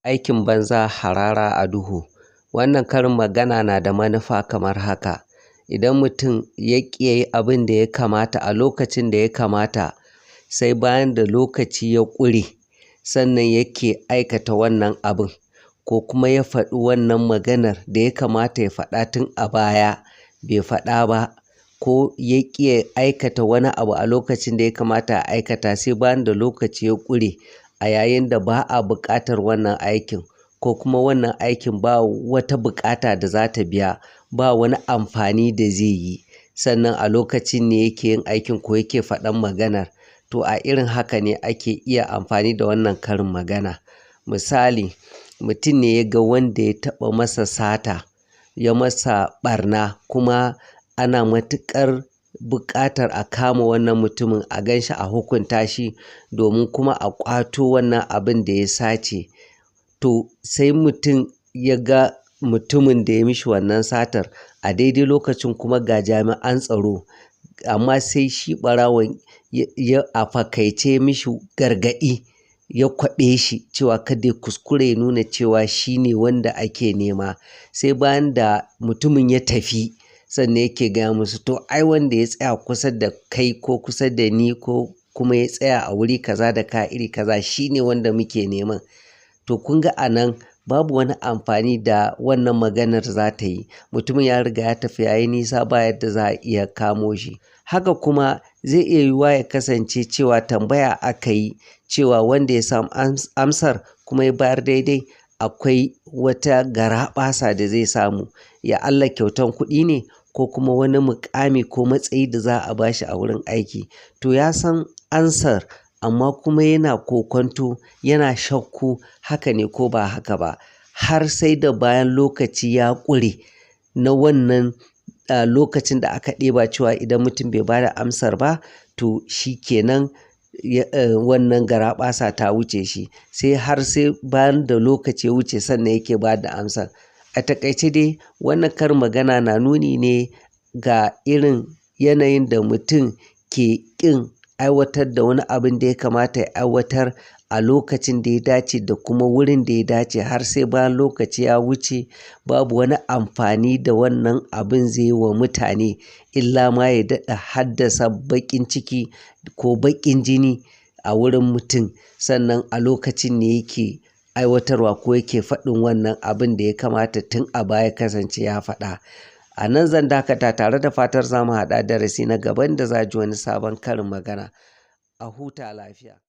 Aikin banza harara a duhu. Wannan karin magana na da manufa kamar haka. Idan mutum ya ƙi ya yi abin da ya kamata a lokacin da ya kamata, sai bayan da lokaci ya ƙure sannan yake aikata wannan abin, ko kuma ya faɗi wannan maganar da ya kamata ya faɗa tun a baya bai faɗa ba, ko ya ƙi ya aikata wani abu a lokacin da ya kamata a aikata sai bayan da lokaci ya ƙure a yayin da ba a buƙatar wannan aikin, ko kuma wannan aikin ba wata buƙata da za ta biya, ba wani amfani da zai yi, sannan a lokacin ne yake yin aikin ko yake faɗan maganar. To a irin haka ne ake iya amfani da wannan karin magana. Misali, mutum ne ya ga wanda ya taɓa masa sata, ya masa ɓarna, kuma ana matuƙar buƙatar a kama wannan mutumin, a gan shi, a hukunta shi domin kuma a ƙwato wannan abin da ya sace. To sai mutum ya ga mutumin da ya mishi wannan satar a daidai lokacin, kuma ga jami'an tsaro, amma sai shi ɓarawon ya a fakaice mishi gargaɗi, ya kwaɓe shi cewa kada ya kuskure ya nuna cewa shi ne wanda ake nema. Sai bayan da mutumin ya tafi sannan yake gaya musu, to ai wanda ya tsaya kusa da kai ko kusa da ni ko kuma ya tsaya a wuri kaza da ka iri kaza shi ne wanda muke neman. To kun ga a nan babu wani amfani da wannan maganar za ta yi. Mutumin ya riga ya tafi, ya yi nisa, ba yadda za a iya kamo shi. Haka kuma zai iya yiwuwa ya kasance cewa tambaya aka yi cewa wanda ya samu amsar kuma ya bayar daidai, akwai wata garaɓasa da zai samu. Ya Allah kyautan kuɗi ne ko kuma wani muƙami ko matsayi da za a ba shi a wurin aiki. To ya san ansar, amma kuma yana kokwanto, yana shakku haka ne ko ba haka ba. Har sai da bayan lokaci ya ƙure na wannan lokacin da aka ɗeba cewa idan mutum bai ba da amsar ba, to shi kenan, wannan garaɓasa ta wuce shi. Sai har sai bayan da lokaci ya wuce sannan yake ba da amsar. A taƙaice dai wannan karin magana na nuni ne ga irin yanayin da mutum ke ƙin aiwatar da wani abin da ya kamata ya aiwatar a lokacin da ya dace da kuma wurin da ya dace, har sai bayan lokaci ya wuce babu wani amfani da wannan abin zai yi wa mutane, illa ma ya daɗa haddasa baƙin ciki ko baƙin jini a wurin mutum. Sannan a lokacin ne yake aiwatarwa ko yake faɗin wannan abin da ya kamata tun a baya kasance ya faɗa. A nan zan dakata tare da fatar za mu haɗa darasi na gaban da za ji wani sabon karin magana. A huta lafiya.